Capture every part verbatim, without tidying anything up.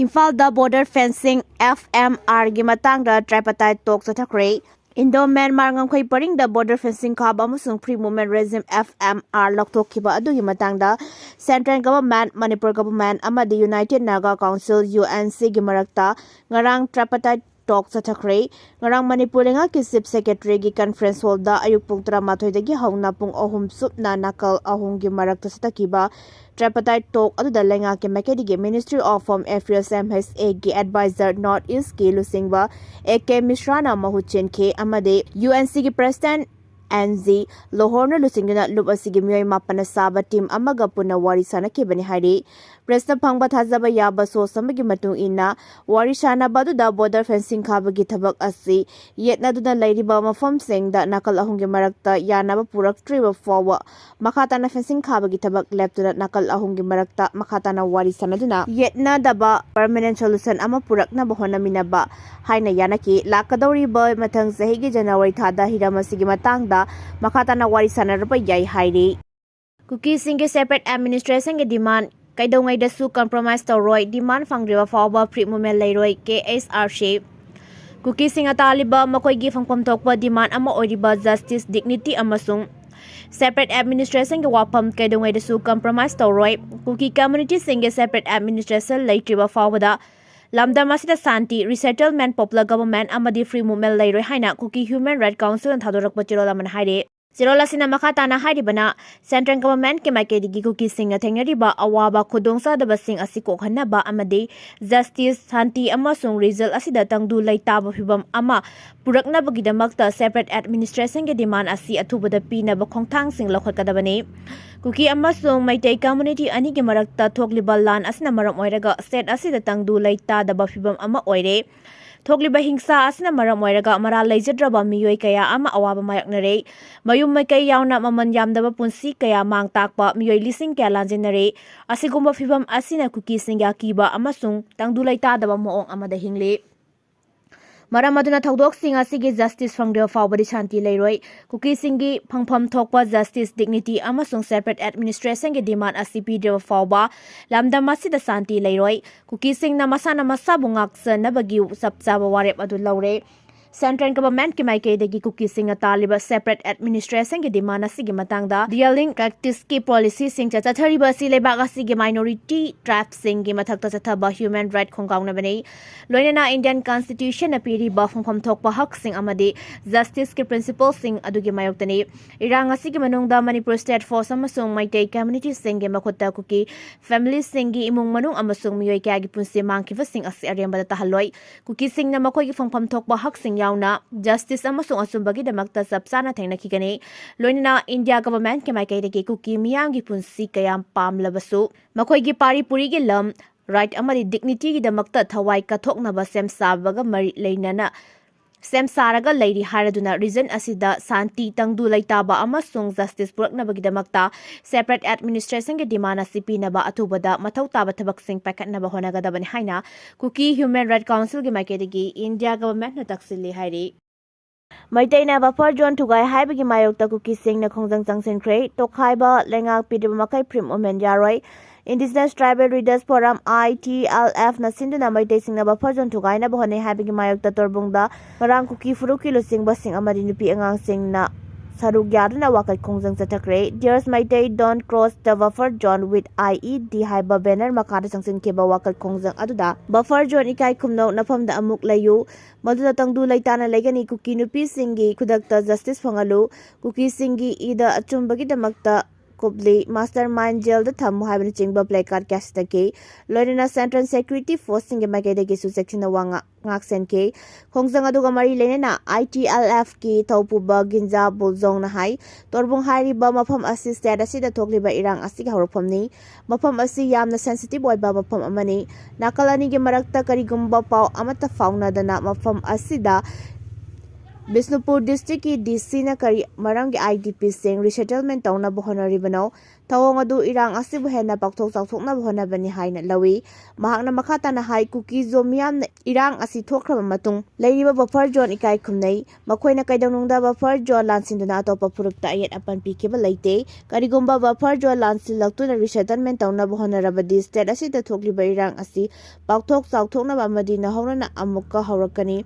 ꯏꯝꯐꯥꯜꯗ border fencing, F M R ꯒꯤ ꯃꯇꯥꯡꯗ tripartite talk ꯆꯠꯊꯈ꯭ꯔꯦ꯫ Indo-Myanmar ꯉꯝꯈꯩ ꯄꯔꯤꯡꯗ border fencing ꯈꯥꯕ ꯑꯃꯁꯨꯡ Free Movement Regime, F M R ꯂꯧꯊꯣꯛꯈꯤꯕ ꯑꯗꯨꯒꯤ ꯃꯇꯥꯡꯗ central government, Manipur government ꯑꯃꯗꯤ United Naga Council, U N C ꯒꯤ ꯃꯔꯛꯇ ꯉꯔꯥꯡ tripartite talk ꯆꯠꯊꯈ꯭ꯔꯦ꯫ ꯉꯔꯥꯡ ꯃꯅꯤꯄꯨꯔ ꯂꯩꯉꯥꯛꯀꯤ Chief Secretary ꯒꯤ conference hall ꯗ ꯑꯌꯨꯛ ꯄꯨꯡ ꯇꯔꯥꯃꯥꯊꯣꯏꯗꯒꯤ ꯍꯧꯅ ꯄꯨꯡ ꯑꯍꯨꯝ ꯆꯨꯞꯅ ꯅꯥꯀꯜ ꯑꯍꯨꯝꯒꯤ ꯃꯔꯛꯇ ꯆꯠꯊꯈꯤꯕ tripartite talk ꯑꯗꯨꯗ ꯂꯩꯉꯥꯛꯀꯤ ꯃꯥꯏꯀꯩꯗꯒꯤ Ministry of Home Affairs, M H A ꯒꯤ advisor North East ꯀꯤ ꯂꯨꯆꯤꯡꯕ A K ꯃꯤꯁ꯭ꯔꯥꯅ ꯃꯍꯨꯠ ꯁꯤꯟꯈꯤ ꯑꯃꯗꯤ U N C ꯒꯤ President N G ꯂꯣꯍꯣꯔꯅ ꯂꯨꯆꯤꯡꯗꯨꯅ ꯂꯨꯞ ꯑꯁꯤꯒꯤ ꯃꯤꯑꯣꯏ ꯃꯥꯄꯟꯅ ꯁꯥꯕ team ꯑꯃꯒ ꯄꯨꯟꯅ ꯋꯥꯔꯤ ꯁꯥꯟꯅꯈꯤꯕꯅꯤ ꯍꯥꯏꯔꯤ꯫ Press ꯅ ꯐꯪꯕ ꯊꯥꯖꯕ ꯌꯥꯕ source ꯑꯃꯒꯤ ꯃꯇꯨꯡ ꯏꯟꯅ, ꯋꯥꯔꯤ ꯁꯥꯟꯅꯕ ꯑꯗꯨꯗ border fencing ꯈꯥꯕꯒꯤ ꯊꯕꯛ ꯑꯁꯤ ꯌꯦꯠꯅꯗꯨꯅ ꯂꯩꯔꯤꯕ ꯃꯐꯝꯁꯤꯡꯗ ꯅꯥꯀꯜ ꯑꯍꯨꯝꯒꯤ ꯃꯔꯛꯇ ꯌꯥꯅꯕ ꯄꯨꯔꯛꯇ꯭ꯔꯤꯕ ꯐꯥꯎꯕ ꯃꯈꯥ ꯇꯥꯅ fencing ꯈꯥꯕꯒꯤ ꯊꯕꯛ ꯂꯦꯞꯇꯨꯅ ꯅꯥꯀꯜ ꯑꯍꯨꯝꯒꯤ ꯃꯔꯛꯇ ꯃꯈꯥ ꯇꯥꯅ ꯋꯥꯔꯤ ꯁꯥꯟꯅꯗꯨꯅ ꯌꯦꯠꯅꯗꯕ permanent solution ꯑꯃ ꯄꯨꯔꯛꯅꯕ ꯍꯣꯠꯅꯃꯤꯟꯅꯕ ꯍꯥꯏꯅ ꯌꯥꯅꯈꯤ꯫ ꯂꯥꯛꯀꯗꯧꯔꯤꯕ ꯃꯊꯪ ꯆꯍꯤꯒꯤ January ꯊꯥꯗ ꯍꯤꯔꯝ ꯑꯁꯤꯒꯤ ꯃꯇꯥꯡꯗ ꯃꯈꯥ ꯇꯥꯅ ꯋꯥꯔꯤ ꯁꯥꯟꯅꯔꯨꯕ ꯌꯥꯏ ꯍꯥꯏꯔꯤ꯫ ꯀꯨꯀꯤꯁꯤꯡꯒꯤ separate administration ꯒꯤ demand ꯀꯩꯗꯧꯉꯩꯗꯁꯨ compromise ꯇꯧꯔꯣꯏ, demand ꯐꯪꯗ꯭ꯔꯤꯕ ꯐꯥꯎꯕ free movement ꯂꯩꯔꯣꯏ, K H R C꯫ ꯀꯨꯀꯤꯁꯤꯡꯅ ꯇꯥꯜꯂꯤꯕ ꯃꯈꯣꯏꯒꯤ ꯐꯪꯐꯝ ꯊꯣꯛꯄ demand ꯑꯃ ꯑꯣꯏꯔꯤꯕ justice, dignity ꯑꯃꯁꯨꯡ separate administration ꯒꯤ ꯋꯥꯐꯝ ꯀꯩꯗꯧꯉꯩꯗꯁꯨ compromise ꯇꯧꯔꯣꯏ꯫ ꯀꯨꯀꯤ community ꯁꯤꯡꯒꯤ separate administration ꯂꯩꯇ꯭ꯔꯤꯕ ꯐꯥꯎꯕꯗ ꯂꯝꯗꯝ ꯑꯁꯤꯗ ꯁꯥꯟꯇꯤ, resettlement, popular government ꯑꯃꯗꯤ free movement ꯂꯩꯔꯣꯏ ꯍꯥꯏꯅ ꯀꯨꯀꯤ Human Rights Council ꯅ ꯊꯥꯗꯣꯔꯛꯄ ꯆꯦꯔꯣꯜ ꯑꯃꯅ ꯍꯥꯏꯔꯤ꯫ ꯆꯦꯔꯣꯜ ꯑꯁꯤꯅ ꯃꯈꯥ ꯇꯥꯅ ꯍꯥꯏꯔꯤꯕꯅ, central government ꯀꯤ ꯃꯥꯏꯀꯩꯗꯒꯤ ꯀꯨꯀꯤꯁꯤꯡꯅ ꯊꯦꯡꯅꯔꯤꯕ ꯑꯋꯥꯕ ꯈꯨꯗꯣꯡꯆꯥꯗꯕꯁꯤꯡ ꯑꯁꯤ ꯀꯣꯛꯍꯟꯅꯕ ꯑꯃꯗꯤ justice, ꯁꯥꯟꯇꯤ ꯑꯃꯁꯨꯡ region ꯑꯁꯤꯗ ꯇꯪꯗꯨ ꯂꯩꯇꯥꯕ ꯐꯤꯚꯝ ꯑꯃ ꯄꯨꯔꯛꯅꯕꯒꯤꯗꯃꯛꯇ separate administration ꯒꯤ demand ꯑꯁꯤ ꯑꯊꯨꯕꯗ ꯄꯤꯅꯕ ꯈꯣꯡꯊꯥꯡꯁꯤꯡ ꯂꯧꯈꯠꯀꯗꯕꯅꯤ꯫ ꯀꯨꯀꯤ ꯑꯃꯁꯨꯡ ꯃꯩꯇꯩ community ꯑꯅꯤꯒꯤ ꯃꯔꯛꯇ ꯊꯣꯛꯂꯤꯕ ꯂꯥꯟ ꯑꯁꯤꯅ ꯃꯔꯝ ꯑꯣꯏꯔꯒ state ꯑꯁꯤꯗ ꯇꯪꯗꯨ ꯂꯩꯇꯥꯗꯕ ꯐꯤꯚꯝ ꯑꯃ ꯑꯣꯏꯔꯦ꯫ ꯊꯣꯛꯂꯤꯕ ꯍꯤꯡꯁꯥ ꯑꯁꯤꯅ ꯃꯔꯝ ꯑꯣꯏꯔꯒ ꯃꯔꯥꯜ ꯂꯩꯖꯗ꯭ꯔꯕ ꯃꯤꯑꯣꯏ ꯀꯌꯥ ꯑꯃ ꯑꯋꯥꯕ ꯃꯥꯌꯣꯛꯅꯔꯦ꯫ ꯃꯌꯨꯝ ꯃꯀꯩ ꯌꯥꯎꯅ ꯃꯃꯜ ꯌꯥꯝꯗꯕ ꯄꯨꯟꯁꯤ ꯀꯌꯥ ꯃꯥꯡ ꯇꯥꯛꯄ ꯃꯤꯑꯣꯏ ꯂꯤꯁꯤꯡ ꯀꯌꯥ ꯂꯥꯟꯖꯦꯟꯅꯔꯦ꯫ ꯑꯁꯤꯒꯨꯝꯕ ꯐꯤꯚꯝ ꯑꯁꯤꯅ ꯀꯨꯀꯤꯁꯤꯡꯒꯤ ꯑꯀꯤꯕ ꯑꯃꯁꯨꯡ ꯇꯪꯗꯨ ꯂꯩꯇꯥꯗꯕ ꯃꯑꯣꯡ ꯑꯃꯗ ꯍꯤꯡꯂꯤ꯫ ꯃꯔꯝ ꯑꯗꯨꯅ ꯊꯧꯗꯣꯛꯁꯤꯡ ꯑꯁꯤꯒꯤ justice ꯐꯪꯗ꯭ꯔꯤꯕ ꯐꯥꯎꯕꯗꯤ ꯁꯥꯟꯇꯤ ꯂꯩꯔꯣꯏ꯫ ꯀꯨꯀꯤꯁꯤꯡꯒꯤ ꯐꯪꯐꯝ ꯊꯣꯛꯄ justice, dignity ꯑꯃꯁꯨꯡ separate administrationꯒꯤ demand ꯑꯁꯤ ꯄꯤꯗ꯭ꯔꯤꯕ ꯐꯥꯎꯕ ꯂꯝꯗꯝ ꯑꯁꯤꯗ ꯁꯥꯟꯇꯤ ꯂꯩꯔꯣꯏ꯫ ꯀꯨꯀꯤꯁꯤꯡꯅ ꯃꯁꯥꯅ ꯃꯁꯥꯕꯨ ꯉꯥꯛꯆꯅꯕꯒꯤ ꯆꯞ ꯆꯥꯕ ꯋꯥꯔꯦꯞ ꯑꯗꯨ ꯂꯧꯔꯦ꯫ Central governmentꯀꯤ ꯃꯥꯏꯀꯩꯗꯒꯤ ꯀꯨꯀꯤꯁꯤꯡꯅ ꯇꯥꯜꯂꯤꯕ separate administrationꯒꯤ demand ꯑꯁꯤꯒꯤ ꯃꯇꯥꯡꯗ dealing practiceꯀꯤ policyꯁꯤꯡ ꯆꯠꯊꯔꯤꯕ ꯑꯁꯤ ꯂꯩꯕꯥꯛ ꯑꯁꯤꯒꯤ minority tribeꯁꯤꯡꯒꯤ ꯃꯊꯛꯇ ꯆꯠꯊꯕ human right ꯈꯣꯡꯒꯥꯎꯅꯕꯅꯤ꯫ ꯂꯣꯏꯅꯅ Indian Constitutionꯅ ꯄꯤꯔꯤꯕ ꯐꯪꯐꯝ ꯊꯣꯛꯄ ꯍꯛꯁꯤꯡ ꯑꯃꯗꯤ justiceꯀꯤ principleꯁꯤꯡ ꯑꯗꯨꯒꯤ ꯃꯥꯌꯣꯛꯇꯅꯤ꯫ ꯏꯔꯥꯡ ꯑꯁꯤꯒꯤ ꯃꯅꯨꯡꯗ ꯃꯅꯤꯄꯨꯔ State Force ꯑꯃꯁꯨꯡ ꯃꯩꯇꯩ communityꯁꯤꯡꯒꯤ ꯃꯈꯨꯠꯇ ꯀꯨꯀꯤ familyꯁꯤꯡꯒꯤ ꯏꯃꯨꯡ ꯃꯅꯨꯡ ꯑꯃꯁꯨꯡ ꯃꯤꯑꯣꯏ ꯀꯌꯥꯒꯤ ꯄꯨꯟꯁꯤ ꯃꯥꯡꯈꯤꯕꯁꯤꯡ ꯑꯁꯤ ꯑꯔꯦꯝꯕꯗ ꯇꯥꯍꯜꯂꯣꯏ꯫ ꯀꯨꯀꯤꯁꯤꯡꯅ ꯃꯈꯣꯏꯒꯤ ꯐꯪꯐꯝ ꯊꯣꯛꯄ ꯍꯛꯁꯤꯡ ꯌꯥꯎꯅ justice ꯑꯃꯁꯨꯡ ꯑꯆꯨꯝꯕꯒꯤꯗꯃꯛꯇ ꯆꯞ ꯆꯥꯅ ꯊꯦꯡꯅꯈꯤꯒꯅꯤ꯫ ꯂꯣꯏꯅꯅ India governmentꯀꯤ ꯃꯥꯏꯀꯩꯗꯒꯤ ꯀꯨꯀꯤ ꯃꯤꯌꯥꯝꯒꯤ ꯄꯨꯟꯁꯤ ꯀꯌꯥꯝ ꯄꯥꯝꯂꯕꯁꯨ, ꯃꯈꯣꯏꯒꯤ ꯄꯥꯔꯤ ꯄꯨꯔꯤꯒꯤ ꯂꯝ, right ꯑꯃꯗꯤ dignityꯒꯤꯗꯃꯛꯇ ꯊꯋꯥꯏ ꯀꯠꯊꯣꯛꯅꯕ ꯁꯦꯝ ꯁꯥꯕꯒ ꯃꯔꯤ ꯂꯩꯅꯅ ꯁꯦꯝ ꯁꯥꯔꯒ ꯂꯩꯔꯤ ꯍꯥꯏꯔꯗꯨꯅ region ꯑꯁꯤꯗ ꯁꯥꯟꯇꯤ, ꯇꯪꯗꯨ ꯂꯩꯇꯥꯕ ꯑꯃꯁꯨꯡ justice ꯄꯨꯔꯛꯅꯕꯒꯤꯗꯃꯛꯇ separate administrationꯒꯤ demand ꯑꯁꯤ ꯄꯤꯅꯕ ꯑꯊꯨꯕꯗ ꯃꯊꯧ ꯇꯥꯕ ꯊꯕꯛꯁꯤꯡ ꯄꯥꯏꯈꯠꯅꯕ ꯍꯣꯠꯅꯒꯗꯕꯅꯤ ꯍꯥꯏꯅ Kuki Human Right Councilꯒꯤ ꯃꯥꯏꯀꯩꯗꯒꯤ India governmentꯅ ꯇꯛꯁꯤꯜꯂꯤ ꯍꯥꯏꯔꯤ꯫ ꯃꯩꯇꯩꯅ buffer zone ꯊꯨꯒꯥꯏ ꯍꯥꯏꯕꯒꯤ ꯃꯥꯌꯣꯛꯇ ꯀꯨꯀꯤꯁꯤꯡꯅ ꯈꯣꯡꯖꯪ ꯆꯪꯁꯤꯟꯈ꯭ꯔꯦ꯫ ꯇꯣꯈꯥꯏꯕ ꯂꯩꯉꯥꯛ ꯄꯤꯗ꯭ꯔꯤꯕ ꯃꯈꯩ ꯐꯤꯔꯝ ꯎꯝꯍꯟ ꯌꯥꯔꯣꯏ꯫ Indigenous Tribal Leaders Forum, ITLFꯅ ꯁꯤꯟꯗꯨꯅ ꯃꯩꯇꯩꯁꯤꯡꯅ buffer zone ꯊꯨꯒꯥꯏꯅꯕ ꯍꯣꯠꯅꯩ ꯍꯥꯏꯕꯒꯤ ꯃꯥꯌꯣꯛꯇ ꯇꯣꯔꯕꯨꯡꯗ ꯉꯔꯥꯡ ꯀꯨꯀꯤ ꯐꯨꯔꯨꯞꯀꯤ ꯂꯨꯆꯤꯡꯕꯁꯤꯡ ꯑꯃꯗꯤ ꯅꯨꯄꯤ ꯑꯉꯥꯡꯁꯤꯡꯅ ꯁꯔꯨꯛ ꯌꯥꯗꯨꯅ ꯋꯥꯀꯠ ꯈꯣꯡꯖꯪ ꯆꯠꯊꯈ꯭ꯔꯦ꯫ Dears Meitei, don't cross the buffer zone with IED ꯍꯥꯏꯕ banner ꯃꯈꯥꯗ ꯆꯪꯁꯤꯟꯈꯤꯕ ꯋꯥꯀꯠ ꯈꯣꯡꯖꯪ ꯑꯗꯨꯗ buffer zone ꯏꯀꯥꯏ ꯈꯨꯝꯅꯧ, ꯅꯐꯝꯗ ꯑꯃꯨꯛ ꯂꯩꯌꯨ, ꯃꯗꯨꯗ ꯇꯪꯗꯨ ꯂꯩꯇꯥꯅ ꯂꯩꯒꯅꯤ, ꯀꯨꯀꯤ ꯅꯨꯄꯤꯁꯤꯡꯒꯤ ꯈꯨꯗꯛꯇ justice ꯐꯪꯍꯜꯂꯨ, ꯀꯨꯀꯤꯁꯤꯡꯒꯤ ꯏꯗ ꯑꯆꯨꯝꯕꯒꯤꯗꯃꯛꯇ ꯀꯨꯞꯂꯤ, mastermind jailꯗ ꯊꯝꯃꯨ ꯍꯥꯏꯕꯅꯆꯤꯡꯕ placard ꯀꯌꯥ ꯁꯤꯊꯈꯤ꯫ ꯂꯣꯏꯅꯅ Central Security Forceꯁꯤꯡꯒꯤ ꯃꯥꯏꯀꯩꯗꯒꯤꯁꯨ ꯆꯦꯛꯁꯤꯟꯅ ꯋꯥ ꯉꯥꯛ-, ꯉꯥꯛꯁꯦꯟꯈꯤ꯫ ꯈꯣꯡꯖꯪ ꯑꯗꯨꯒ ꯃꯔꯤ ꯂꯩꯅꯅ ITLFꯀꯤ ꯊꯧꯄꯨꯕ ꯒꯤꯟꯖꯥ ꯕꯨꯜꯖꯣꯡꯅ ꯍꯥꯏ, ꯇꯣꯔꯕꯨꯡ ꯍꯥꯏꯔꯤꯕ ꯃꯐꯝ ꯑꯁꯤ state ꯑꯁꯤꯗ ꯊꯣꯛꯂꯤꯕ ꯏꯔꯥꯡ ꯑꯁꯤꯒꯤ ꯍꯧꯔꯛꯐꯝꯅꯤ꯫ ꯃꯐꯝ ꯑꯁꯤ ꯌꯥꯝꯅ sensitive ꯑꯣꯏꯕ ꯃꯐꯝ ꯑꯃꯅꯤ꯫ ꯅꯥꯀꯜ ꯑꯅꯤꯒꯤ ꯃꯔꯛꯇ ꯀꯔꯤꯒꯨꯝꯕ ꯄꯥꯎ ꯑꯃꯠꯇ ꯐꯥꯎꯅꯗꯅ ꯃꯐꯝ ꯑꯁꯤꯗ ꯕꯤꯁꯅꯨꯄꯨꯔ ꯗꯤꯁꯇ꯭ꯔꯤꯛꯀꯤ ꯗꯤ ꯁꯤꯅ ꯀꯔꯤ ꯃꯔꯝꯒꯤ ꯑꯥꯏ ꯗꯤ ꯄꯤꯁꯤꯡ ꯔꯤꯁꯦꯇꯜꯃꯦꯟ ꯇꯧꯅꯕ ꯍꯣꯠꯅꯔꯤꯕꯅꯣ? ꯊꯧꯑꯣꯡ ꯑꯗꯨ ꯏꯔꯥꯡ ꯑꯁꯤꯕꯨ ꯍꯦꯟꯅ ꯄꯥꯛꯊꯣꯛ ꯆꯥꯎꯊꯣꯛꯅꯕ ꯍꯣꯠꯅꯕꯅꯤ ꯍꯥꯏꯅ ꯂꯧꯏ꯫ ꯃꯍꯥꯛꯅ ꯃꯈꯥ ꯇꯥꯅ ꯍꯥꯏ, ꯀꯨꯀꯤ ꯖꯣ ꯃꯤꯌꯥꯝꯅ ꯏꯔꯥꯡ ꯑꯁꯤ ꯊꯣꯛꯈ꯭ꯔꯕ ꯃꯇꯨꯡ ꯂꯩꯔꯤꯕ ꯕꯐꯔ ꯖꯣꯟ ꯏꯀꯥꯏ ꯈꯨꯝꯅꯩ꯫ ꯃꯈꯣꯏꯅ ꯀꯩꯗꯧꯅꯨꯡꯗ ꯕꯐꯔ ꯖꯣꯟ ꯂꯥꯟꯁꯤꯟꯗꯨꯅ ꯑꯇꯣꯞꯄ ꯐꯨꯔꯨꯞꯇ ꯑꯌꯦꯠ ꯑꯄꯟ ꯄꯤꯈꯤꯕ ꯂꯩꯇꯦ꯫ ꯀꯔꯤꯒꯨꯝꯕ ꯕꯐꯔ ꯖꯣꯟ ꯂꯥꯟꯁꯤꯜꯂꯛꯇꯨꯅ ꯔꯤꯁꯦꯇꯜꯃꯦꯟ ꯇꯧꯅꯕ ꯍꯣꯠꯅꯔꯕꯗꯤ ꯁ꯭ꯇꯦꯠ ꯑꯁꯤꯗ ꯊꯣꯛꯂꯤꯕ ꯏꯔꯥꯡ ꯑꯁꯤ ꯄꯥꯛꯊꯣꯛ ꯆꯥꯎꯊꯣꯛꯅꯕ ꯑꯃꯗꯤ ꯅꯧꯍꯧꯅꯅ ꯑꯃꯨꯛꯀ ꯍꯧꯔꯛꯀꯅꯤ꯫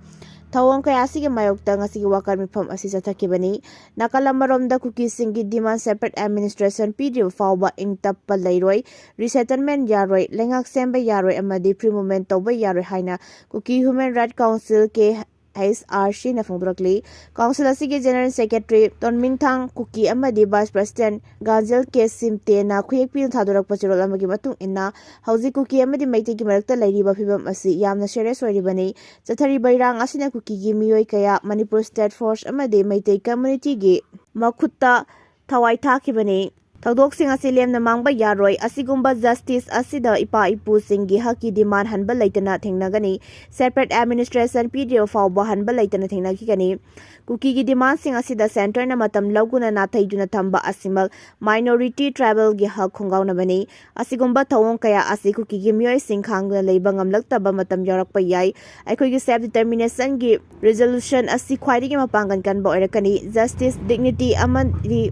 ꯊꯧꯑꯣꯡ ꯀꯌꯥ ꯑꯁꯤꯒꯤ ꯃꯥꯌꯣꯛꯇ ꯉꯁꯤꯒꯤ ꯋꯥꯀꯠ ꯃꯤꯐꯝ ꯑꯁꯤ ꯆꯠꯊꯈꯤꯕꯅꯤ꯫ ꯅꯥꯀꯜ ꯑꯃꯔꯣꯝꯗ ꯀꯨꯀꯤꯁꯤꯡꯒꯤ ꯗꯤꯃꯥꯟ ꯁꯦꯄꯔꯦꯠ ꯑꯦꯗꯃꯤꯅꯤꯁꯇ꯭ꯔꯦꯁꯟ ꯄꯤꯗ꯭ꯔꯤꯕ ꯐꯥꯎꯕ ꯏꯪ ꯇꯞꯄ ꯂꯩꯔꯣꯏ, ꯔꯤꯁꯦꯇꯜꯃꯦꯟ ꯌꯥꯔꯣꯏ, ꯂꯩꯉꯥꯛ ꯁꯦꯝꯕ ꯌꯥꯔꯣꯏ ꯑꯃꯗꯤ ꯐ꯭ꯔꯤ ꯃꯨꯚꯃꯦꯟ ꯇꯧꯕ ꯌꯥꯔꯣꯏ ꯍꯥꯏꯅ ꯀꯨꯀꯤ ꯍ꯭ꯌꯨꯃꯦꯟ ꯔꯥꯏꯠ ꯀꯥꯎꯟꯁꯤꯜ, ꯀꯦ ꯑꯩꯆ ꯑꯥꯔ ꯁꯤꯅ ꯐꯣꯡꯗꯣꯔꯛꯂꯤ꯫ ꯀꯥꯎꯟꯁꯤꯜ ꯑꯁꯤꯒꯤ ꯖꯦꯅꯔꯦꯜ ꯁꯦꯀ꯭ꯔꯦꯇꯔꯤ ꯇꯣꯟꯃꯤꯡꯊꯥꯡ ꯀꯨꯀꯤ ꯑꯃꯗꯤ ꯚꯥꯏꯁ ꯄ꯭ꯔꯦꯁꯤꯗꯦꯟꯠ ꯒꯥꯟꯖꯦꯜ ꯀꯦ ꯁꯤꯝꯇꯦꯅ ꯈꯨꯌꯦꯛ ꯄꯤꯅ ꯊꯥꯗꯣꯔꯛꯄ ꯆꯦꯔꯣꯜ ꯑꯃꯒꯤ ꯃꯇꯨꯡ ꯏꯟꯅ, ꯍꯧꯖꯤꯛ ꯀꯨꯀꯤ ꯑꯃꯗꯤ ꯃꯩꯇꯩꯒꯤ ꯃꯔꯛꯇ ꯂꯩꯔꯤꯕ ꯐꯤꯕꯝ ꯑꯁꯤ ꯌꯥꯝꯅ ꯁꯦꯔꯤꯌꯁ ꯑꯣꯏꯔꯤꯕꯅꯤ꯫ ꯆꯠꯊꯔꯤꯕ ꯏꯔꯥꯡ ꯑꯁꯤꯅ ꯀꯨꯀꯤꯒꯤ ꯃꯤꯑꯣꯏ ꯀꯌꯥ ꯃꯅꯤꯄꯨꯔ ꯁ꯭ꯇꯦꯠ ꯐꯣꯔꯁ ꯑꯃꯗꯤ ꯃꯩꯇꯩ ꯀꯝꯃ꯭ꯌꯨꯅꯤꯇꯤꯒꯤ ꯃꯈꯨꯠꯇ ꯊꯋꯥꯏ ꯊꯥꯈꯤꯕꯅꯤ꯫ ꯊꯧꯗꯣꯛꯁꯤꯡ ꯑꯁꯤ ꯂꯦꯝꯅ ꯃꯥꯡꯕ ꯌꯥꯔꯣꯏ꯫ ꯑꯁꯤꯒꯨꯝꯕ ꯖꯁꯇꯤꯁ ꯑꯁꯤꯗ ꯏꯄꯥ ꯏꯄꯨꯁꯤꯡꯒꯤ ꯍꯛꯀꯤ ꯗꯤꯃꯥꯟ ꯍꯟꯕ ꯂꯩꯇꯅ ꯊꯦꯡꯅꯒꯅꯤ꯫ ꯁꯦꯄꯔꯦꯠ ꯑꯦꯗꯃꯤꯅꯤꯁꯇ꯭ꯔꯦꯁꯟ ꯄꯤꯗ꯭ꯔꯤꯕ ꯐꯥꯎꯕ ꯍꯟꯕ ꯂꯩꯇꯅ ꯊꯦꯡꯅꯈꯤꯒꯅꯤ꯫ ꯀꯨꯀꯤꯒꯤ ꯗꯤꯃꯥꯟꯁꯤꯡ ꯑꯁꯤꯗ ꯁꯦꯟꯇꯔꯅ ꯃꯇꯝ ꯂꯧꯗꯨꯅ ꯅꯥꯊꯩꯗꯨꯅ ꯊꯝꯕ ꯑꯁꯤꯃꯛ ꯃꯥꯏꯅꯣꯔꯤꯇꯤ ꯇ꯭ꯔꯥꯏꯕꯦꯜꯒꯤ ꯍꯛ ꯈꯣꯡꯒꯥꯎꯅꯕꯅꯤ꯫ ꯑꯁꯤꯒꯨꯝꯕ ꯊꯧꯑꯣꯡ ꯀꯌꯥ ꯑꯁꯤ ꯀꯨꯀꯤꯒꯤ ꯃꯤꯑꯣꯏꯁꯤꯡ ꯈꯥꯡꯗꯨꯅ ꯂꯩꯕ ꯉꯝꯂꯛꯇꯕ ꯃꯇꯝ ꯌꯥꯎꯔꯛꯄ ꯌꯥꯏ꯫ ꯑꯩꯈꯣꯏꯒꯤ ꯁꯦꯜꯐ ꯗꯤꯇꯔꯃꯤꯅꯦꯁꯟꯒꯤ ꯔꯤꯖꯣꯂꯨꯁꯟ ꯑꯁꯤ ꯈ꯭ꯋꯥꯏꯗꯒꯤ ꯃꯄꯥꯡꯒꯜ ꯀꯟꯕ ꯑꯣꯏꯔꯛꯀꯅꯤ꯫ ꯖꯁꯇꯤꯁ, ꯗꯤꯒꯅꯤꯇꯤ ꯑꯃꯗꯤ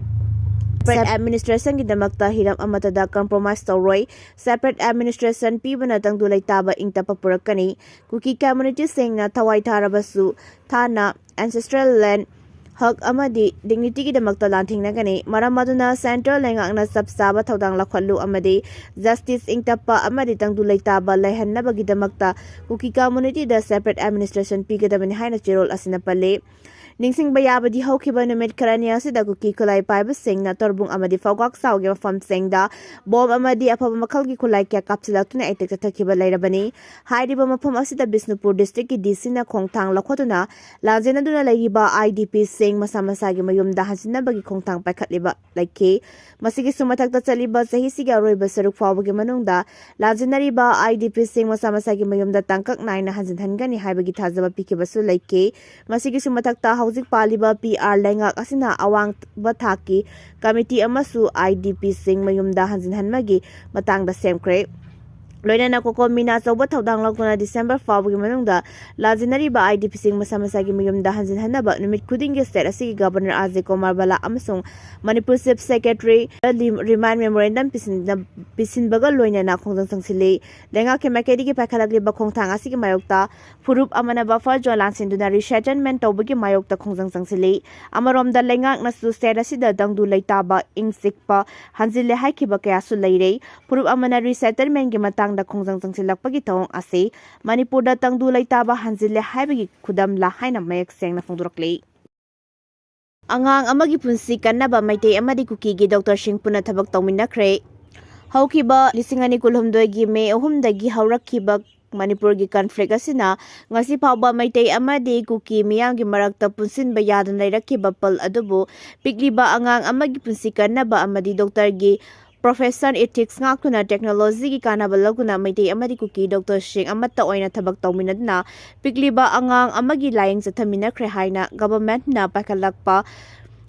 ꯁꯦꯄꯔꯦꯠ ꯑꯦꯗꯃꯤꯅꯤꯁꯇ꯭ꯔꯦꯁꯟꯒꯤꯗꯃꯛꯇ ꯍꯤꯔꯝ ꯑꯃꯠꯇꯗ ꯀꯝꯄ꯭ꯔꯣꯃꯥꯏꯁ ꯇꯧꯔꯣꯏ꯫ ꯁꯦꯄꯔꯦꯠ ꯑꯦꯗꯃꯤꯅꯤꯁꯇ꯭ꯔꯦꯁꯟ ꯄꯤꯕꯅ ꯇꯪꯗꯨ ꯂꯩꯇꯥꯕ ꯏꯪ ꯇꯞꯄ ꯄꯨꯔꯛꯀꯅꯤ꯫ ꯀꯨꯀꯤ ꯀꯝꯃ꯭ꯌꯨꯅꯤꯇꯤꯁꯤꯡꯅ ꯊꯋꯥꯏ ꯊꯥꯔꯕꯁꯨ ꯊꯥꯅ ꯑꯦꯟꯁꯦꯁꯇ꯭ꯔꯦꯜ ꯂꯦꯟ, ꯍꯛ ꯑꯃꯗꯤ ꯗꯤꯒꯅꯤꯇꯤꯒꯤꯗꯃꯛꯇ ꯂꯥꯟꯊꯦꯡꯅꯒꯅꯤ꯫ ꯃꯔꯝ ꯑꯗꯨꯅ ꯁꯦꯟꯇ꯭ꯔꯦꯜ ꯂꯩꯉꯥꯛꯅ ꯆꯞ ꯆꯥꯕ ꯊꯧꯗꯥꯡ ꯂꯧꯈꯠꯂꯨ ꯑꯃꯗꯤ ꯖꯁꯇꯤꯁ, ꯏꯪ ꯇꯞꯄ ꯑꯃꯗꯤ ꯇꯪꯗꯨ ꯂꯩꯇꯥꯕ ꯂꯩꯍꯟꯅꯕꯒꯤꯗꯃꯛꯇ ꯀꯨꯀꯤ ꯀꯝꯃ꯭ꯌꯨꯅꯤꯇꯤꯗ ꯁꯦꯄꯔꯦꯠ ꯑꯦꯗꯃꯤꯅꯤꯁꯇ꯭ꯔꯦꯁꯟ ꯄꯤꯒꯗꯕꯅꯤ ꯍꯥꯏꯅ ꯆꯦꯔꯣꯜ ꯑꯁꯤꯅ ꯄꯜꯂꯤ꯫ ꯅꯤꯡꯁꯤꯡꯕ ꯌꯥꯕꯗꯤ ꯍꯧꯈꯤꯕ ꯅꯨꯃꯤꯠ ꯈꯔꯅꯤ ꯑꯁꯤꯗ ꯀꯨꯀꯤ ꯈꯨꯠꯂꯥꯏ ꯄꯥꯏꯕꯁꯤꯡꯅ ꯇꯣꯔꯕꯨꯡ ꯑꯃꯗꯤ ꯐꯧꯒꯥꯛ ꯆꯥꯎꯒꯤ ꯃꯐꯝꯁꯤꯡꯗ ꯕꯣꯝ ꯑꯃꯗꯤ ꯑꯐꯕ ꯃꯈꯜꯒꯤ ꯈꯨꯠꯂꯥꯏ ꯀꯌꯥ ꯀꯥꯞꯁꯤꯜꯂꯛꯇꯨꯅ ꯑꯦꯇꯦꯛ ꯆꯠꯊꯈꯤꯕ ꯂꯩꯔꯕꯅꯤ꯫ ꯍꯥꯏꯔꯤꯕ ꯃꯐꯝ ꯑꯁꯤꯗ ꯕꯤꯁꯅꯨꯄꯨꯔ ꯗꯤꯁꯇ꯭ꯔꯤꯛꯀꯤ ꯗꯤ ꯁꯤꯅ ꯈꯣꯡꯊꯥꯡ ꯂꯧꯈꯠꯇꯨꯅ ꯂꯥꯟꯖꯦꯟꯅꯗꯨꯅ ꯂꯩꯔꯤꯕ ꯑꯥꯏ ꯗꯤ ꯄꯤꯁꯤꯡ ꯃꯁꯥ ꯃꯁꯥꯒꯤ ꯃꯌꯨꯝꯗ ꯍꯟꯖꯤꯟꯅꯕꯒꯤ ꯈꯣꯡꯊꯥꯡ ꯄꯥꯏꯈꯠꯂꯤꯕ ꯂꯩꯈꯤ꯫ ꯃꯁꯤꯒꯤꯁꯨ ꯃꯊꯛꯇ ꯆꯠꯂꯤꯕ ꯆꯍꯤꯁꯤꯒꯤ ꯑꯔꯣꯏꯕ ꯁꯔꯨꯛ ꯐꯥꯎꯕꯒꯤ ꯃꯅꯨꯡꯗ ꯂꯥꯟꯖꯦꯟꯅꯔꯤꯕ ꯑꯥꯏ ꯗꯤ ꯄꯤꯁꯤꯡ ꯃꯁꯥ ꯃꯁꯥꯒꯤ ꯃꯌꯨꯝꯗ ꯇꯥꯡꯀꯛ ꯅꯥꯏꯅ ꯍꯟꯖꯤꯟꯍꯟꯒꯅꯤ ꯍꯥꯏꯕꯒꯤ ꯊꯥꯖꯕ ꯄꯤꯈꯤꯕꯁꯨ ꯂꯩꯈꯤ꯫ ꯃꯁꯤꯒꯤꯁꯨ ꯃꯊꯛꯇ ꯍꯧꯖꯤꯛ ꯄꯥꯜꯂꯤꯕ ꯄꯤ ꯑꯥꯔ ꯂꯩꯉꯥꯛ ꯑꯁꯤꯅ ꯑꯋꯥꯡꯕ ꯊꯥꯛꯀꯤ ꯀꯃꯤꯇꯤ ꯑꯃꯁꯨ ꯑꯥꯏ ꯗꯤ ꯄꯤꯁꯤꯡ ꯃꯌꯨꯝꯗ ꯍꯟꯖꯤꯟꯍꯟꯕꯒꯤ ꯃꯇꯥꯡꯗ ꯁꯦꯝꯈ꯭ꯔꯦ꯫ ꯂꯣꯏꯅꯅ ꯀꯣꯀꯣꯃꯤꯅ ꯑꯆꯧꯕ ꯊꯧꯗꯥꯡ ꯂꯧꯗꯨꯅ ꯗꯤꯁꯦꯝꯕꯔ ꯐꯥꯎꯕꯒꯤ ꯃꯅꯨꯡꯗ ꯂꯥꯟꯖꯤꯟꯅꯔꯤꯕ ꯑꯥꯏ ꯗꯤ ꯄꯤꯁꯤꯡ ꯃꯁꯥ ꯃꯁꯥꯒꯤ ꯃꯌꯨꯝꯗ ꯍꯟꯖꯤꯟꯍꯟꯅꯕ ꯅꯨꯃꯤꯠ ꯈꯨꯗꯤꯡꯒꯤ ꯁ꯭ꯇꯦꯠ ꯑꯁꯤꯒꯤ ꯒꯕꯔꯅꯔ ꯑꯖꯌ ꯀꯨꯃꯥꯔ ꯚꯜꯂꯥ ꯑꯃꯁꯨꯡ Manipur chief secretary remind memorandum ꯄꯤꯁꯤꯟꯕꯒ ꯂꯣꯏꯅꯅ ꯈꯣꯡꯖꯪ ꯆꯪꯁꯤꯜꯂꯤ꯫ ꯂꯩꯉꯥꯛꯀꯤ ꯃꯥꯏꯀꯩꯗꯒꯤ ꯄꯥꯏꯈꯠꯂꯛꯂꯤꯕ ꯈꯣꯡꯊꯥꯡ ꯑꯁꯤꯒꯤ ꯃꯥꯌꯣꯛꯇ ꯐꯨꯔꯨꯞ ꯑꯃꯅ ꯕꯐꯔ ꯖꯣꯟ ꯂꯥꯟꯁꯤꯟꯗꯨꯅ ꯔꯤꯁꯦꯇꯜꯃꯦꯟ ꯇꯧꯕꯒꯤ ꯃꯥꯌꯣꯛꯇ ꯈꯣꯡꯖꯪ ꯆꯪꯁꯤꯜꯂꯤ꯫ ꯑꯃꯔꯣꯝꯗ ꯂꯩꯉꯥꯛꯅꯁꯨ ꯁ꯭ꯇꯦꯠ ꯑꯁꯤꯗ ꯇꯪꯗꯨ ꯂꯩꯇꯥꯕ ꯏꯪ ꯆꯤꯛꯄ ꯍꯟꯖꯤꯜꯂꯦ ꯍꯥꯏꯈꯤꯕ ꯀꯌꯥꯁꯨ ꯂꯩꯔꯦ꯫ ꯐꯨꯔꯨꯞ ꯑꯃꯅ ꯔꯤꯁꯦꯇꯜꯃꯦꯟꯒꯤ ꯃꯇꯥꯡꯗ ꯈꯣꯡꯖꯪ ꯆꯪꯁꯤꯜꯂꯛꯄꯒꯤ ꯊꯧꯑꯣꯡ ꯑꯁꯤ ꯃꯅꯤꯄꯨꯔꯗ ꯇꯪꯗꯨ ꯂꯩꯇꯥꯕ ꯍꯟꯖꯤꯜꯂꯦ ꯍꯥꯏꯕꯒꯤ ꯈꯨꯗꯝꯂ ꯍꯥꯏꯅ ꯃꯌꯦꯛ ꯁꯦꯡꯅ ꯐꯣꯡꯗꯣꯔꯛꯂꯤ꯫ ꯑꯉꯥꯡ ꯑꯃꯒꯤ ꯄꯨꯟꯁꯤ ꯀꯟꯅꯕ ꯃꯩꯇꯩ ꯑꯃꯗꯤ ꯀꯨꯀꯤꯒꯤ ꯗꯣꯛꯇꯔꯁꯤꯡ ꯄꯨꯟꯅ ꯊꯕꯛ ꯇꯧꯃꯤꯟꯅꯈ꯭ꯔꯦ꯫ ꯍꯧꯈꯤꯕ ꯂꯤꯁꯤꯡ ꯑꯅꯤ ꯀꯨꯟꯍꯨꯝꯗꯣꯏꯒꯤ ꯃꯦ ꯑꯍꯨꯝꯗꯒꯤ ꯍꯧꯔꯛꯈꯤꯕ ꯃꯅꯤꯄꯨꯔꯒꯤ ꯀꯟꯐ꯭ꯂꯤꯛ ꯑꯁꯤꯅ ꯉꯁꯤ ꯐꯥꯎꯕ ꯃꯩꯇꯩ ꯑꯃꯗꯤ ꯀꯨꯀꯤ ꯃꯤꯌꯥꯝꯒꯤ ꯃꯔꯛꯇ ꯄꯨꯟꯁꯤꯟꯕ ꯌꯥꯗꯅ ꯂꯩꯔꯛꯈꯤꯕ ꯄꯜ ꯑꯗꯨꯕꯨ ꯄꯤꯛꯂꯤꯕ ꯑꯉꯥꯡ ꯑꯃꯒꯤ ꯄꯨꯟꯁꯤ ꯀꯟꯅꯕ ꯑꯃꯗꯤ ꯗꯣꯛꯇꯔꯒꯤ profession ethics ꯉꯥꯛꯇꯨꯅ ꯇꯦꯛꯅꯣꯂꯣꯖꯤꯒꯤ ꯀꯥꯟꯅꯕ ꯂꯧꯗꯨꯅ ꯃꯩꯇꯩ ꯑꯃꯗꯤ ꯀꯨꯀꯤ ꯗꯣꯛꯇꯔꯁꯤꯡ ꯑꯃꯠꯇ ꯑꯣꯏꯅ ꯊꯕꯛ ꯇꯧꯃꯤꯟꯅꯗꯨꯅ ꯄꯤꯛꯂꯤꯕ ꯑꯉꯥꯡ ꯑꯃꯒꯤ ꯂꯥꯌꯦꯡ ꯆꯠꯊꯃꯤꯟꯅꯈ꯭ꯔꯦ ꯍꯥꯏꯅ ꯒꯚꯔꯟꯃꯦꯟꯠꯅ ꯄꯥꯏꯈꯠꯂꯛꯄ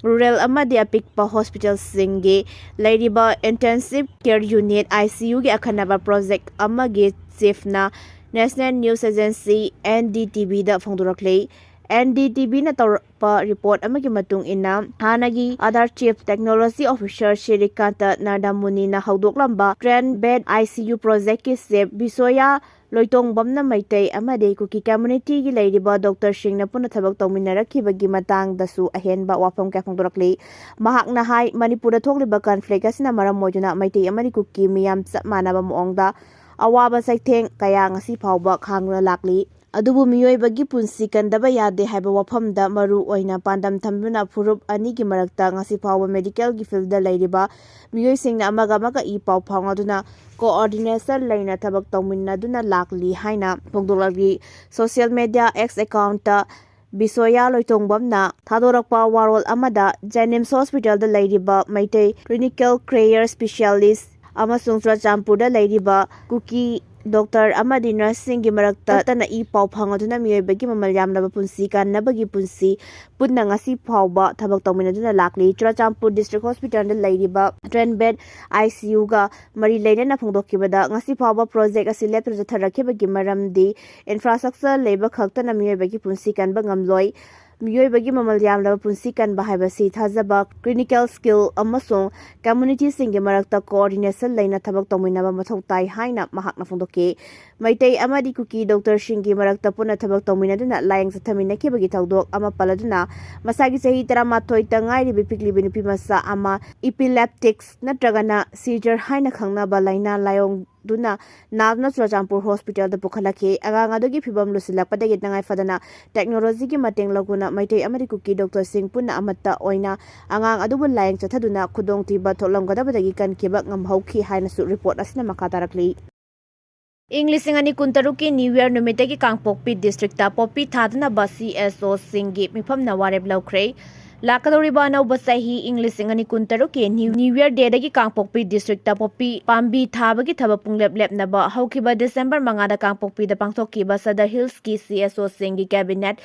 ꯔꯨꯔꯦꯜ ꯑꯃꯗꯤ ꯑꯄꯤꯛꯄ ꯍꯣꯁꯄꯤꯇꯥꯜꯁꯤꯡꯒꯤ ꯂꯩꯔꯤꯕ intensive care unit, I C U ꯒꯤ ꯑꯈꯟꯅꯕ ꯄ꯭ꯔꯣꯖꯦꯛ ꯑꯃꯒꯤ ꯆꯤꯐꯅ National News Agency, N D T V ꯗ ꯐꯣꯡꯗꯣꯔꯛꯂꯤ꯫ N D T Vꯅ ꯇꯧꯔꯛꯄ ꯔꯤꯄꯣꯔꯠ ꯑꯃꯒꯤ ꯃꯇꯨꯡ ꯏꯟꯅ, ꯍꯥꯟꯅꯒꯤ Aadhaar chief technology officer Srikanth ꯅꯥꯗꯥꯃꯨꯅꯤꯅ ꯍꯧꯗꯣꯛꯂꯝꯕ ten bed I C U ꯄ꯭ꯔꯣꯖꯦꯛꯀꯤ ꯆꯤꯐ ꯕꯤꯁꯣꯌꯥ ꯂꯣꯏꯇꯣꯡꯕꯝꯅ ꯃꯩꯇꯩ ꯑꯃꯗꯤ ꯀꯨꯀꯤ ꯀꯝꯃ꯭ꯌꯨꯅꯤꯇꯤꯒꯤ ꯂꯩꯔꯤꯕ ꯗꯣꯛꯇꯔꯁꯤꯡꯅ ꯄꯨꯟꯅ ꯊꯕꯛ ꯇꯧꯃꯤꯟꯅꯔꯛꯈꯤꯕꯒꯤ ꯃꯇꯥꯡꯗꯁꯨ ꯑꯍꯦꯟꯕ ꯋꯥꯐꯝ ꯀꯌꯥ ꯐꯣꯡꯗꯣꯔꯛꯂꯤ꯫ ꯃꯍꯥꯛꯅ ꯍꯥꯏ, ꯃꯅꯤꯄꯨꯔꯗ ꯊꯣꯛꯂꯤꯕ ꯀꯟꯐ꯭ꯂꯤꯛ ꯑꯁꯤꯅ ꯃꯔꯝ ꯑꯣꯏꯗꯨꯅ ꯃꯩꯇꯩ ꯑꯃꯗꯤ ꯀꯨꯀꯤ ꯃꯤꯌꯥꯝ ꯆꯞ ꯃꯥꯟꯅꯕ ꯃꯑꯣꯡꯗ ꯑꯋꯥꯕ ꯆꯩꯊꯦꯡ ꯀꯌꯥ ꯉꯁꯤ ꯐꯥꯎꯕ ꯈꯥꯡꯗꯨꯅ ꯂꯥꯛꯂꯤ꯫ ꯑꯗꯨꯕꯨ ꯃꯤꯑꯣꯏꯕꯒꯤ ꯄꯨꯟꯁꯤ ꯀꯟꯗꯕ ꯌꯥꯗꯦ ꯍꯥꯏꯕ ꯋꯥꯐꯝꯗ ꯃꯔꯨ ꯑꯣꯏꯅ ꯄꯥꯟꯗꯝ ꯊꯝꯗꯨꯅ ꯐꯨꯔꯨꯞ ꯑꯅꯤꯒꯤ ꯃꯔꯛꯇ ꯉꯁꯤ ꯐꯥꯎꯕ ꯃꯦꯗꯤꯀꯦꯜꯒꯤ ꯐꯤꯜꯗ ꯂꯩꯔꯤꯕ ꯃꯤꯑꯣꯏꯁꯤꯡꯅ ꯑꯃꯒ ꯑꯃꯒ ꯏ ꯄꯥꯎ ꯐꯥꯎꯅꯗꯨꯅ coordination ꯂꯩꯅ ꯊꯕꯛ ꯇꯧꯃꯤꯟꯅꯗꯨꯅ ꯂꯥꯛꯂꯤ ꯍꯥꯏꯅ ꯐꯣꯡꯗꯣꯛꯂꯛꯂꯤ꯫ ꯁꯣꯁꯤꯌꯦꯜ ꯃꯦꯗꯤꯌꯥ X ꯑꯦꯀꯥꯎꯟꯠꯇ ꯕꯤꯁꯣꯌꯥ ꯂꯣꯏꯇꯣꯡꯕꯝꯅ ꯊꯥꯗꯣꯔꯛꯄ ꯋꯥꯔꯣꯜ ꯑꯃꯗ, ꯖꯦꯅꯤꯝꯁ ꯍꯣꯁꯄꯤꯇꯥꯜꯗ ꯂꯩꯔꯤꯕ ꯃꯩꯇꯩ clinical care specialist ꯑꯃꯁꯨꯡ ꯆꯨꯔꯆꯥꯟꯄꯨꯔꯗ ꯂꯩꯔꯤꯕ ꯀꯨꯀꯤ ꯗꯣꯛꯇꯔ ꯑꯃꯗꯤ ꯅꯔꯁꯁꯤꯡꯒꯤ ꯃꯔꯛꯇ ꯇꯠꯇꯅ ꯏ ꯄꯥꯎ ꯐꯪꯗꯨꯅ ꯃꯤꯑꯣꯏꯕꯒꯤ ꯃꯃꯜ ꯌꯥꯝꯂꯕ ꯄꯨꯟꯁꯤ ꯀꯟꯅꯕꯒꯤ ꯄꯨꯟꯁꯤ ꯄꯨꯟꯅ ꯉꯁꯤ ꯐꯥꯎꯕ ꯊꯕꯛ ꯇꯧꯃꯤꯟꯅꯗꯨꯅ ꯂꯥꯛꯂꯤ꯫ ꯆꯨꯔꯆꯥꯟꯄꯨꯔ ꯗꯤꯁꯇ꯭ꯔꯤꯛ ꯍꯣꯁꯄꯤꯇꯥꯜꯗ ꯂꯩꯔꯤꯕ ꯇ꯭ꯔꯦꯟ ꯕꯦꯗ, ꯑꯥꯏ ꯁꯤ ꯌꯨꯒ ꯃꯔꯤ ꯂꯩꯅꯅ ꯐꯣꯡꯗꯣꯛꯈꯤꯕꯗ, ꯉꯁꯤ ꯐꯥꯎꯕ ꯄ꯭ꯔꯣꯖꯦꯛ ꯑꯁꯤ ꯂꯦꯞꯇꯅ ꯆꯠꯊꯔꯛꯈꯤꯕꯒꯤ ꯃꯔꯝꯗꯤ ꯏꯟꯐ꯭ꯔꯥꯁ꯭ꯇ꯭ꯔꯛꯆꯔ ꯂꯩꯕ ꯈꯛꯇꯅ ꯃꯤꯑꯣꯏꯕꯒꯤ ꯄꯨꯟꯁꯤ ꯀꯟꯕ ꯉꯝꯂꯣꯏ꯫ ꯃꯤꯑꯣꯏꯕꯒꯤ ꯃꯃꯜ ꯌꯥꯝꯂꯕ ꯄꯨꯟꯁꯤ ꯀꯟꯕ ꯍꯥꯏꯕꯁꯤ ꯊꯥꯖꯕ, ꯀ꯭ꯂꯤꯅꯤꯀꯦꯜ ꯁ꯭ꯀꯤꯜ ꯑꯃꯁꯨꯡ ꯀꯝꯃ꯭ꯌꯨꯅꯤꯇꯤꯁꯤꯡꯒꯤ ꯃꯔꯛꯇ ꯀꯣꯑꯣꯔꯗꯤꯅꯦꯁꯟ ꯂꯩꯅ ꯊꯕꯛ ꯇꯧꯃꯤꯟꯅꯕ ꯃꯊꯧ ꯇꯥꯏ ꯍꯥꯏꯅ ꯃꯍꯥꯛꯅ ꯐꯣꯡꯗꯣꯛꯈꯤ꯫ ꯃꯩꯇꯩ ꯑꯃꯗꯤ ꯀꯨꯀꯤ ꯗꯣꯛꯇꯔꯁꯤꯡꯒꯤ ꯃꯔꯛꯇ ꯄꯨꯟꯅ ꯊꯕꯛ ꯇꯧꯃꯤꯟꯅꯗꯨꯅ ꯂꯥꯌꯦꯡ ꯆꯠꯊꯃꯤꯟꯅꯈꯤꯕꯒꯤ ꯊꯧꯗꯣꯛ ꯑꯃ ꯄꯜꯂꯗꯨꯅ, ꯃꯁꯥꯒꯤ ꯆꯍꯤ ꯇꯔꯥꯃꯥꯊꯣꯏꯇ ꯉꯥꯏꯔꯤꯕꯤ ꯄꯤꯛꯂꯤꯕꯤ ꯅꯨꯄꯤ ꯃꯆꯥ ꯑꯃ ꯏꯄꯤꯂꯦꯞꯇꯤꯛꯁ ꯅꯠꯇ꯭ꯔꯒꯅ ꯁꯤꯖꯔ ꯍꯥꯏꯅ ꯈꯪꯅꯕ ꯂꯥꯏꯅꯥ ꯂꯥꯌꯣꯡꯗꯨꯅ ꯅꯥꯗꯨꯅ ꯆꯨꯔꯆꯥꯟꯄꯨꯔ ꯍꯣꯁꯄꯤꯇꯥꯜꯗ ꯄꯨꯈꯠꯂꯛꯈꯤ꯫ ꯑꯉꯥꯡ ꯑꯗꯨꯒꯤ ꯐꯤꯕꯝ ꯂꯨꯁꯤꯜꯂꯛꯄꯗꯒꯤ ꯇꯉꯥꯏ ꯐꯗꯅ ꯇꯦꯛꯅꯣꯂꯣꯖꯤꯒꯤ ꯃꯇꯦꯡ ꯂꯧꯗꯨꯅ ꯃꯩꯇꯩ ꯑꯃꯗꯤ ꯀꯨꯀꯤ ꯗꯣꯛꯇꯔꯁꯤꯡ ꯄꯨꯟꯅ ꯑꯃꯠꯇ ꯑꯣꯏꯅ ꯑꯉꯥꯡ ꯑꯗꯨꯕꯨ ꯂꯥꯌꯦꯡ ꯆꯠꯊꯗꯨꯅ ꯈꯨꯗꯣꯡꯊꯤꯕ ꯊꯣꯛꯂꯝꯒꯗꯕꯗꯒꯤ ꯀꯟꯈꯤꯕ ꯉꯝꯍꯧꯈꯤ ꯍꯥꯏꯅꯁꯨ ꯔꯤꯄꯣꯔꯠ ꯑꯁꯤꯅ ꯃꯈꯥ ꯇꯥꯔꯛꯂꯤ꯫ ꯏꯪ ꯂꯤꯁꯤꯡ ꯑꯅꯤ ꯀꯨꯟꯇꯔꯨꯛꯀꯤ ꯅ꯭ꯌꯨ ꯌꯔ ꯅꯨꯃꯤꯠꯇꯒꯤ ꯀꯥꯡꯄꯣꯛꯄꯤ ꯗꯤꯁꯇ꯭ꯔꯤꯛꯇ ꯄꯣꯄꯤ ꯊꯥꯗꯅꯕ ꯁꯤ ꯑꯦꯁ ꯑꯣꯁꯤꯡꯒꯤ ꯃꯤꯐꯝꯅ ꯋꯥꯔꯦꯞ ꯂꯧꯈ꯭ꯔꯦ꯫ ꯂꯥꯛꯀꯗꯧꯔꯤꯕ ꯑꯅꯧꯕ ꯆꯍꯤ ꯏꯪ ꯂꯤꯁꯤꯡ ꯑꯅꯤ ꯀꯨꯟꯇꯔꯨꯛꯀꯤ ꯅ꯭ꯌꯨ, ꯅ꯭ꯌꯨ ꯌꯔ ꯗꯦꯗꯒꯤ ꯀꯥꯡꯄꯣꯛꯄꯤ ꯗꯤꯁꯇ꯭ꯔꯤꯛꯇ ꯄꯣꯄꯤ ꯄꯥꯝꯕꯤ ꯊꯥꯕꯒꯤ ꯊꯕꯛ ꯄꯨꯡꯂꯦꯞ ꯂꯦꯞꯅꯕ ꯍꯧꯈꯤꯕ ꯗꯤꯁꯦꯝꯕꯔ ꯃꯉꯥꯗ ꯀꯥꯡꯄꯣꯛꯄꯤꯗ ꯄꯥꯡꯊꯣꯛꯈꯤꯕ ꯁꯗꯔ ꯍꯤꯜꯁꯀꯤ ꯁꯤ ꯑꯦꯁ ꯑꯣꯁꯤꯡꯒꯤ ꯀꯦꯕꯤꯅꯦꯠ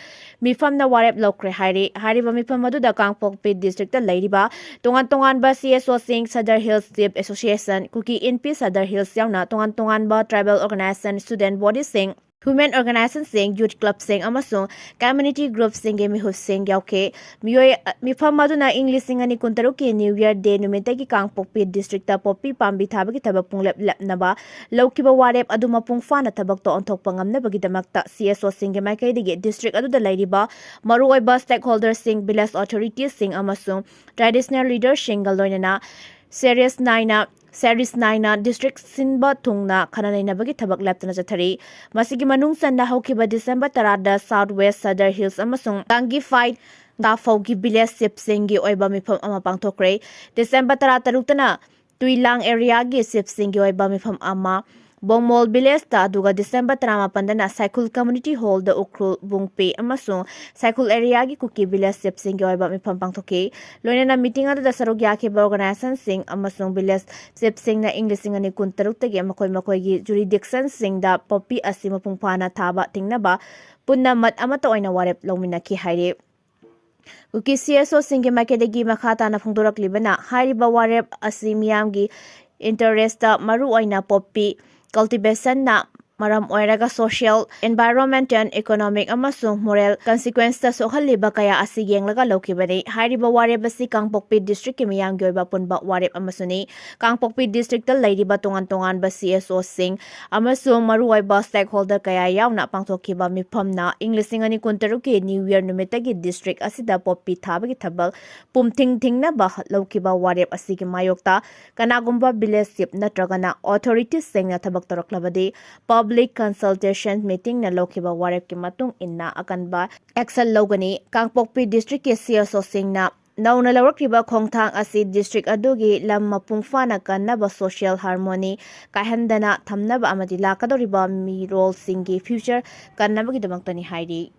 ꯃꯤꯐꯝꯅ ꯋꯥꯔꯦꯞ ꯂꯧꯈ꯭ꯔꯦ ꯍꯥꯏꯔꯤ꯫ ꯍꯥꯏꯔꯤꯕ ꯃꯤꯐꯝ ꯑꯗꯨꯗ ꯀꯥꯡꯄꯣꯛꯄꯤ ꯗꯤꯁꯇ꯭ꯔꯤꯛꯇ ꯂꯩꯔꯤꯕ ꯇꯣꯉꯥꯟ ꯇꯣꯉꯥꯟꯕ ꯁꯤ ꯑꯦꯁ ꯑꯣꯁꯤꯡ, Sadar hills chief association, Kuki Inpi Sadar hills ꯌꯥꯎꯅ ꯇꯣꯉꯥꯟ ꯇꯣꯉꯥꯟꯕ ꯇ꯭ꯔꯥꯏꯕꯦꯜ ꯑꯣꯔꯒꯅꯥꯏꯖꯦꯁꯟ, ꯁ꯭ꯇꯨꯗꯦꯟꯠ ꯕꯣꯗꯤꯁꯤꯡ, ꯋꯨꯃꯦꯟ ꯑꯣꯔꯒꯅꯥꯏꯖꯦꯁꯟꯁꯤꯡ, ꯌꯨꯊ ꯀ꯭ꯂꯕꯁꯤꯡ ꯑꯃꯁꯨꯡ ꯀꯝꯃ꯭ꯌꯨꯅꯤꯇꯤ ꯒ꯭ꯔꯨꯞꯁꯤꯡꯒꯤ ꯃꯤꯍꯨꯠꯁꯤꯡ ꯌꯥꯎꯈꯤ꯫ ꯃꯤꯑꯣꯏ, ꯃꯤꯐꯝ ꯑꯗꯨꯅ ꯏꯪ ꯂꯤꯁꯤꯡ ꯑꯅꯤ ꯀꯨꯟꯇꯔꯨꯛꯀꯤ ꯅ꯭ꯌꯨ ꯌꯔ ꯗꯦ ꯅꯨꯃꯤꯠꯇꯒꯤ ꯀꯥꯡꯄꯣꯛꯄꯤ ꯗꯤꯁꯇ꯭ꯔꯤꯛꯇ ꯄꯣꯄꯤ ꯄꯥꯝꯕꯤ ꯊꯥꯕꯒꯤ ꯊꯕꯛ ꯄꯨꯡꯂꯦꯞ ꯂꯦꯞꯅꯕ ꯂꯧꯈꯤꯕ ꯋꯥꯔꯦꯞ ꯑꯗꯨ ꯃꯄꯨꯡ ꯐꯥꯅ ꯊꯕꯛꯇ ꯑꯣꯟꯊꯣꯛꯄ ꯉꯝꯅꯕꯒꯤꯗꯃꯛꯇ ꯁꯤ ꯑꯦꯁ ꯑꯣꯁꯤꯡꯒꯤ ꯃꯥꯏꯀꯩꯗꯒꯤ ꯗꯤꯁꯇ꯭ꯔꯤꯛ ꯑꯗꯨꯗ ꯂꯩꯔꯤꯕ ꯃꯔꯨꯑꯣꯏꯕ ꯁ꯭ꯇꯦꯛꯍꯣꯜꯗꯔꯁꯤꯡ, ꯚꯤꯂꯦꯖ ꯑꯣꯊꯣꯔꯤꯇꯤꯁꯤꯡ ꯑꯃꯁꯨꯡ ꯇ꯭ꯔꯦꯗꯤꯁꯅꯦꯜ ꯂꯤꯗꯔꯁꯤꯡꯒ ꯂꯣꯏꯅꯅ ꯁꯦꯔꯤꯌꯁ ꯅꯥꯏꯅ, ꯁꯦꯔꯤꯌꯁ ꯅꯥꯏꯅ ꯗꯤꯁꯇ꯭ꯔꯤꯛ ꯁꯤꯟꯕ ꯊꯨꯡꯅ ꯈꯟꯅ ꯅꯩꯅꯕꯒꯤ ꯊꯕꯛ ꯂꯦꯞꯇꯅ ꯆꯠꯊꯔꯤ꯫ ꯃꯁꯤꯒꯤ ꯃꯅꯨꯡ ꯆꯟꯅ ꯍꯧꯈꯤꯕ ꯗꯤꯁꯦꯝꯕꯔ ꯇꯔꯥꯗ ꯁꯥꯎꯊ ꯋꯦꯁ ꯁꯗꯔ ꯍꯤꯜꯁ ꯑꯃꯁꯨꯡ ꯇꯥꯡꯒꯤꯐꯥꯏꯠ ꯒꯥꯐꯧꯒꯤ ꯚꯤꯂꯦꯖ ꯆꯤꯐꯁꯤꯡꯒꯤ ꯑꯣꯏꯕ ꯃꯤꯐꯝ ꯑꯃ ꯄꯥꯡꯊꯣꯛꯈ꯭ꯔꯦ꯫ ꯗꯤꯁꯦꯝꯕꯔ ꯇꯔꯥꯇꯔꯨꯛꯇꯅ ꯇꯨꯏꯂꯥꯡ ꯑꯦꯔꯤꯌꯥꯒꯤ ꯆꯤꯐꯁꯤꯡꯒꯤ ꯑꯣꯏꯕ ꯃꯤꯐꯝ ꯑꯃ, ꯕꯣꯡꯃꯣꯜ ꯚꯤꯂꯦꯖꯇ, ꯑꯗꯨꯒ ꯗꯤꯁꯦꯝꯕꯔ ꯇꯔꯥꯃꯥꯄꯟꯗꯅ ꯁꯥꯏꯈꯨꯜ ꯀꯝꯃ꯭ꯌꯨꯅꯤꯇꯤ ꯍꯣꯜꯗ ꯎꯈ꯭ꯔꯨꯜ, ꯕꯨꯡꯄꯤ ꯑꯃꯁꯨꯡ ꯁꯥꯏꯈꯨꯜ ꯑꯦꯔꯤꯌꯥꯒꯤ ꯀꯨꯀꯤ ꯚꯤꯂꯦꯖ ꯆꯤꯐꯁꯤꯡꯒꯤ ꯑꯣꯏꯕ ꯃꯤꯐꯝ ꯄꯥꯡꯊꯣꯛꯈꯤ꯫ ꯂꯣꯏꯅꯅ ꯃꯤꯇꯤꯡ ꯑꯗꯨꯗ ꯁꯔꯨꯛ ꯌꯥꯈꯤꯕ ꯑꯣꯔꯒꯅꯥꯏꯖꯦꯁꯟꯁꯤꯡ ꯑꯃꯁꯨꯡ ꯚꯤꯂꯦꯖ ꯆꯤꯐꯁꯤꯡꯅ ꯏꯪ ꯂꯤꯁꯤꯡ ꯑꯅꯤ ꯀꯨꯟꯇꯔꯨꯛꯇꯒꯤ ꯃꯈꯣꯏ ꯃꯈꯣꯏꯒꯤ ꯖꯨꯔꯤꯗꯤꯛꯁꯟꯁꯤꯡꯗ ꯄꯣꯄꯤ ꯑꯁꯤ ꯃꯄꯨꯡ ꯐꯥꯅ ꯊꯥꯕ ꯊꯤꯡꯅꯕ ꯄꯨꯟꯅ ꯃꯠ ꯑꯃꯠꯇ ꯑꯣꯏꯅ ꯋꯥꯔꯦꯞ ꯂꯧꯃꯤꯟꯅꯈꯤ ꯍꯥꯏꯔꯤ꯫ ꯀꯨꯀꯤ ꯁꯤ ꯑꯦꯁ ꯑꯣꯁꯤꯡꯒꯤ ꯃꯥꯏꯀꯩꯗꯒꯤ ꯃꯈꯥ ꯇꯥꯅ ꯐꯣꯡꯗꯣꯔꯛꯂꯤꯕꯅ, ꯍꯥꯏꯔꯤꯕ ꯋꯥꯔꯦꯞ ꯑꯁꯤ ꯃꯤꯌꯥꯝꯒꯤ ꯏꯟꯇꯔꯦꯁꯇ ꯃꯔꯨꯑꯣꯏꯅ ꯄꯣꯄꯤ ꯀꯜꯇꯤꯚꯦꯁꯟꯅ ꯃꯔꯝ ꯑꯣꯏꯔꯒ social, environmental, economic ꯑꯃꯁꯨꯡ moral consequenceꯇ ꯁꯣꯛꯍꯜꯂꯤꯕ ꯀꯌꯥ ꯑꯁꯤ ꯌꯦꯡꯂꯒ ꯂꯧꯈꯤꯕꯅꯤ꯫ ꯍꯥꯏꯔꯤꯕ ꯋꯥꯔꯦꯞ ꯑꯁꯤ ꯀꯥꯡꯄꯣꯛꯄꯤ ꯗꯤꯁꯇ꯭ꯔꯤꯛꯀꯤ ꯃꯤꯌꯥꯝꯒꯤ ꯑꯣꯏꯕ ꯑꯄꯨꯟꯕ ꯋꯥꯔꯦꯞ ꯑꯃꯁꯨꯅꯤ꯫ ꯀꯥꯡꯄꯣꯛꯄꯤ ꯗꯤꯁꯇ꯭ꯔꯤꯛꯇ ꯂꯩꯔꯤꯕ ꯇꯣꯉꯥꯟ ꯇꯣꯉꯥꯟꯕ ꯁꯤ ꯑꯦꯁ ꯑꯣꯁꯤꯡ ꯑꯃꯁꯨꯡ ꯃꯔꯨꯑꯣꯏꯕ stakeholder ꯀꯌꯥ ꯌꯥꯎꯅ ꯄꯥꯡꯊꯣꯛꯈꯤꯕ ꯃꯤꯐꯝꯅ ꯏꯪ ꯂꯤꯁꯤꯡ ꯑꯅꯤ ꯀꯨꯟꯇꯔꯨꯛꯀꯤ New Year ꯅꯨꯃꯤꯠꯇꯒꯤ ꯗꯤꯁꯇ꯭ꯔꯤꯛ ꯑꯁꯤꯗ ꯄꯣꯄꯤ ꯊꯥꯕꯒꯤ ꯊꯕꯛ ꯄꯨꯝꯊꯤꯡ ꯊꯤꯡꯅꯕ ꯂꯧꯈꯤꯕ ꯋꯥꯔꯦꯞ ꯑꯁꯤꯒꯤ ꯃꯥꯌꯣꯛꯇ ꯀꯅꯥꯒꯨꯝꯕ village chief ꯅꯠꯇ꯭ꯔꯒꯅ authoritiesꯁꯤꯡꯅ ꯊꯕꯛ ꯇꯧꯔꯛꯂꯕꯗꯤ, public consultation meetingꯅ ꯂꯧꯈꯤꯕ ꯋꯥꯔꯦꯞꯀꯤ ꯃꯇꯨꯡ ꯏꯟꯅ ꯑꯀꯟꯕ action ꯂꯧꯒꯅꯤ꯫ ꯀꯥꯡꯄꯣꯛꯄꯤ ꯗꯤꯁꯇ꯭ꯔꯤꯛꯀꯤ ꯁꯤ ꯑꯦꯁ ꯑꯣꯁꯤꯡꯅ ꯅꯧꯅ ꯂꯧꯔꯛꯂꯤꯕ ꯈꯣꯡꯊꯥꯡ ꯑꯁꯤ ꯗꯤꯁꯇ꯭ꯔꯤꯛ ꯑꯗꯨꯒꯤ ꯂꯝ ꯃꯄꯨꯡ ꯐꯥꯅ ꯀꯟꯅꯕ, social harmony ꯀꯥꯏꯍꯟꯗꯅ ꯊꯝꯅꯕ ꯑꯃꯗꯤ ꯂꯥꯛꯀꯗꯧꯔꯤꯕ ꯃꯤꯔꯣꯜꯁꯤꯡꯒꯤ future ꯀꯟꯅꯕꯒꯤꯗꯃꯛꯇꯅꯤ ꯍꯥꯏꯔꯤ꯫